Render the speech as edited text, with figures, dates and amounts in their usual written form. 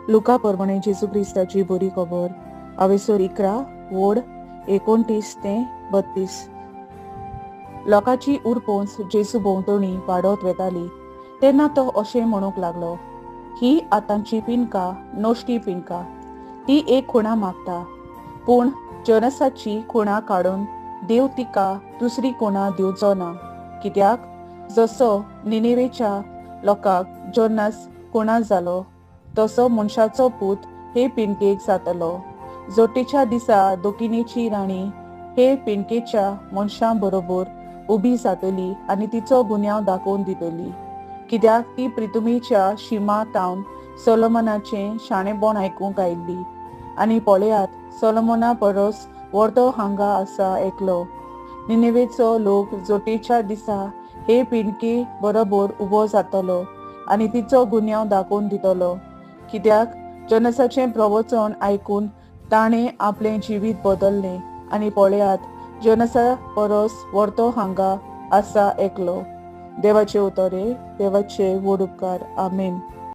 लुका परमाणे जेजू क्रिस्ताची बरी खबर अवेसर 11 वोड 29 ते 32. लोकांची उरपोंच जेजू भोंवतणी वाडत वेताली तेन्ना तो अशें म्हणूंक लागलो, ही आतांची पिनका नश्टी पिनका, ती एक खुणा मागता, पूण जनसाची खुणा काडून देव तिका दुसरी खुणा दिवचो ना. कित्याक जसो निनेवेच्या लोकांक जोनास खुणा जालो तसो मनशाचो पूत हे पिनकेक जातलो. जोटेच्या दिसा दोकिनेची राणी हे पिनकेच्या मनशां बरोबर उबी जातली आनी तिचो गुन्यांव दाखोवन दितली. कित्याक ती प्रितुमेच्या शिमा तावन सोलोमनाचें शाणेपण आयकूंक आयिल्ली. आनी पळयात, सोलोमना परस व्हडलो हांगा आसा एकलो. निनेवेचो लोक जोटेच्या दिसा हे पिनके बरोबर उबो जातलो आनी तिचो गुन्यांव दाखोवन दितलो. कित्याक जनसाचें प्रवचन आयकून ताणें आपलें जिवीत बदल्लें. आनी पळयात, जनसा परस व्हडलो हांगा आसा एकलो. देवाचे उतरे, देवाचे व्हड उपकार. आमेन.